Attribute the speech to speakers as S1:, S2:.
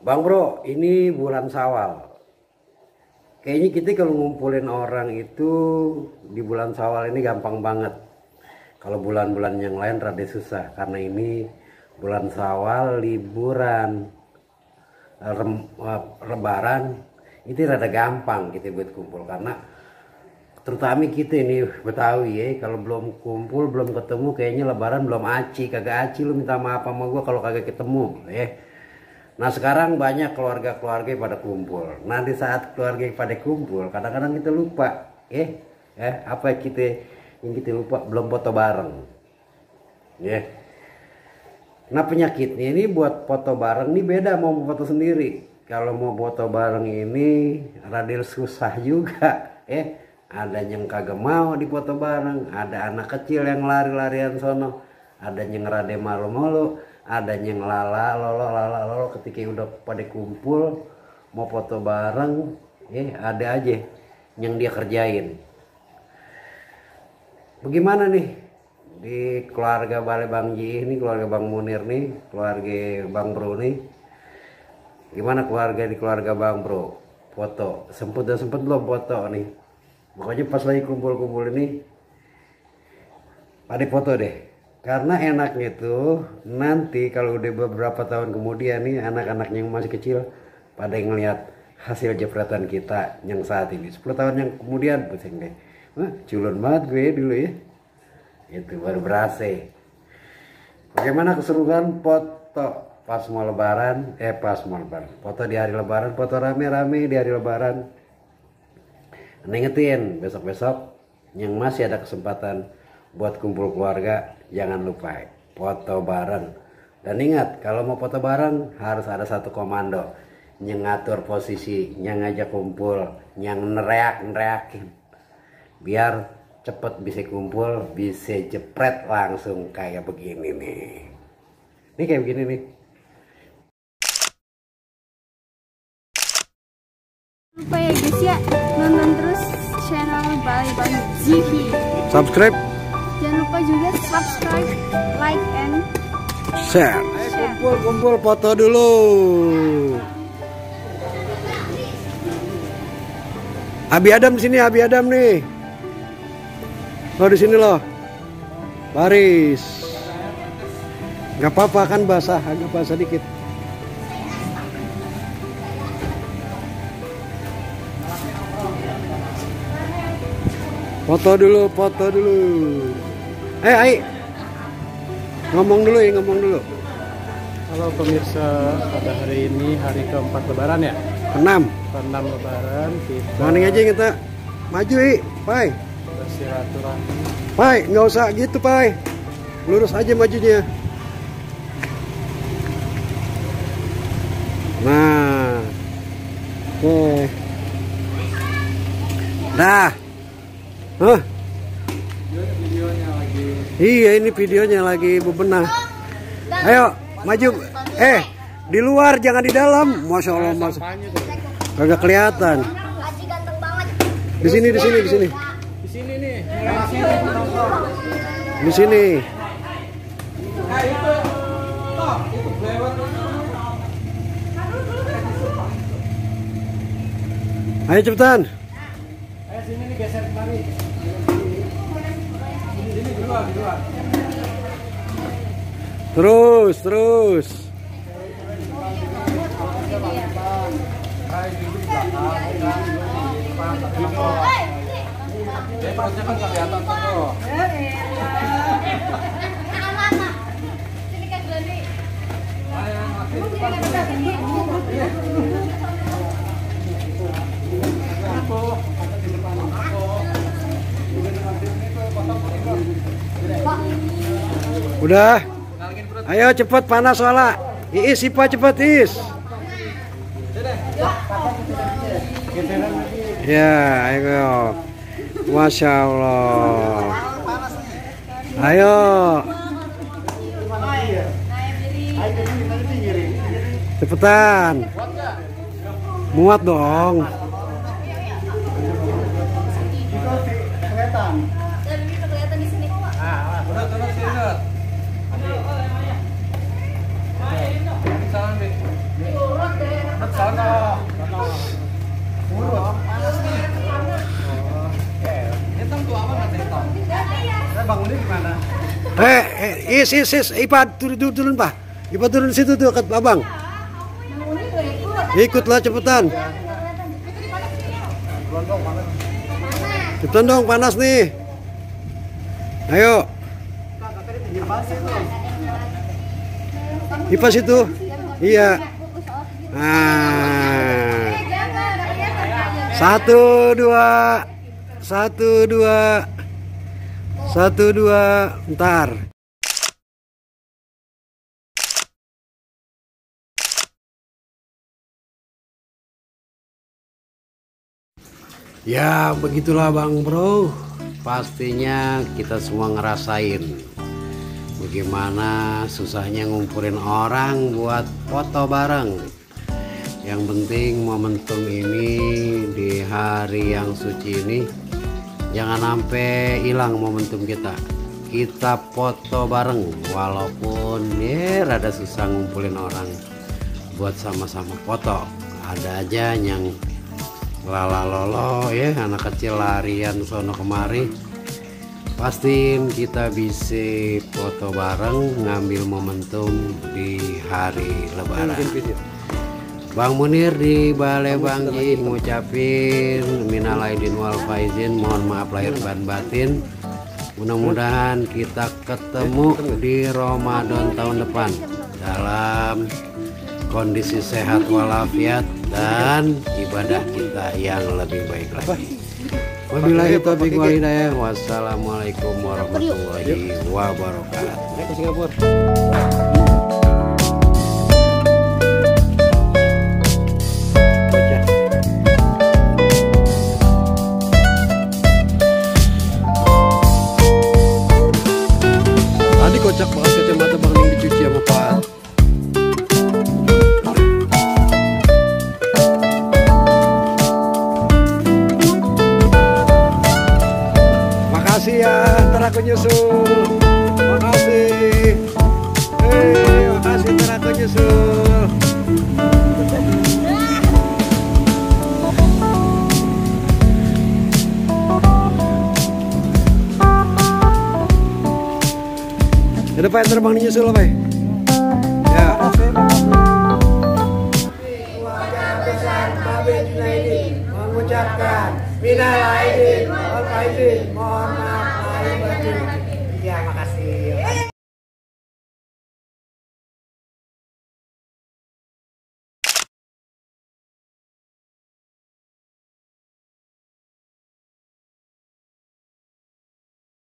S1: Bang Bro, ini bulan Syawal. Kayaknya kita kalau ngumpulin orang itu di bulan Syawal ini gampang banget. Kalau bulan-bulan yang lain rada susah karena ini bulan Syawal liburan Lebaran itu rada gampang kita buat kumpul karena terutama kita ini Betawi ya, kalau belum kumpul belum ketemu kayaknya Lebaran belum aci, kagak aci lu minta maaf sama gua kalau kagak ketemu ya. Nah sekarang banyak keluarga-keluarga pada kumpul. Nah di saat keluarga pada kumpul kadang-kadang kita lupa apa yang kita lupa belum foto bareng ya. Nah penyakitnya ini buat foto bareng ini beda mau foto sendiri. Kalau mau foto bareng ini rada susah juga ada yang kagak mau dipoto bareng, ada anak kecil yang lari-larian sono, ada yang rada malu-malu, ada yang lala ketika udah pada kumpul mau foto bareng ada aja yang dia kerjain. Bagaimana nih di keluarga Balai Bang Ji ini, keluarga Bang Munir nih, keluarga Bang Bro nih, gimana di keluarga Bang Bro foto sempet belum foto nih? Pokoknya pas lagi kumpul-kumpul ini pada foto deh. Karena enaknya tuh nanti kalau udah beberapa tahun kemudian nih anak-anak yang masih kecil pada ngelihat hasil jepretan kita yang saat ini. 10 tahun yang kemudian pusing deh. Wah, culun banget gue dulu ya. Itu baru berasa. Bagaimana keseruan foto pas mau lebaran? Foto di hari lebaran, foto rame-rame di hari lebaran. Ingetin besok-besok yang masih ada kesempatan buat kumpul keluarga jangan lupa foto bareng. Dan ingat kalau mau foto bareng harus ada satu komando yang ngatur posisi, yang ngajak kumpul, yang neriakin biar cepet bisa kumpul, bisa jepret langsung kayak begini nih. Ini kayak begini nih.
S2: Lupa ya guys ya, nonton terus channel Balai Bang Ji.
S1: Subscribe.
S2: Jangan lupa juga subscribe, like, and
S1: share. Ayo kumpul foto dulu. Abi Adam sini, Abi Adam nih. Oh di sini loh. Baris. Gak apa-apa kan basah, agak basah dikit. Foto dulu. Ayo. Ngomong dulu.
S3: Halo pemirsa, pada hari ini hari keempat lebaran ya?
S1: Keenam
S3: lebaran kita.
S1: Morning aja kita. Maju, Pai.
S3: Bersilaturahmi.
S1: Pai, nggak usah gitu, Pai. Lurus aja majunya. Nah. Oke. Dah. Hah? Iya ini videonya lagi bebenah. Ayo maju. Di luar jangan di dalam. Masya Allah mas. Kagak kelihatan. Di sini.
S3: Di sini nih.
S1: Di sini. Ayo cepetan.
S3: Sini nih geser kemari. Sini di luar.
S1: Terus.
S3: Perutnya kan kelihatan tuh.
S1: Udah. Ayo cepet panas soalnya. Iis Sipa cepet Is. Ya ayo. Masya Allah. Ayo. Cepetan. Muat dong.
S2: Kelihatan di sini.
S3: Turun sini. Salam deh.
S1: Ipa turun Pak. Ipa turun situ tuh dekat abang. Ikutlah cepetan. Cepetan dong, panas nih. Ayo. Ipa situ. Iya. Nah. 1, 2. 1, 2. 1, 2. Ntar. Ya begitulah Bang Bro, pastinya kita semua ngerasain bagaimana susahnya ngumpulin orang buat foto bareng. Yang penting momentum ini di hari yang suci ini jangan sampai hilang momentum kita. Kita foto bareng walaupun ya rada susah ngumpulin orang buat sama-sama foto. Ada aja yang lala lolo ya, anak kecil larian sono kemari. Pastiin kita bisa foto bareng ngambil momentum di hari lebaran. Bang Munir di Balai Bangji ngucapin minal aidin wal faizin, mohon maaf lahir dan batin. Mudah-mudahan kita ketemu di Ramadan tahun depan dalam kondisi sehat walafiat dan ibadah kita yang lebih baik lagi. Wabillahi taufiq wal hidayah. Wassalamualaikum warahmatullahi wabarakatuh. Tadi kocak banget kacamata Bang Ning dicuci sama Pak. Makasih ya, ntar aku nyusul. Makasih. Makasih, ntar aku nyusul. Ke depan terbang nyusul apa ya? Ya. Mengucapkan minal aidin wal faizin, mohon maaf lahir batin.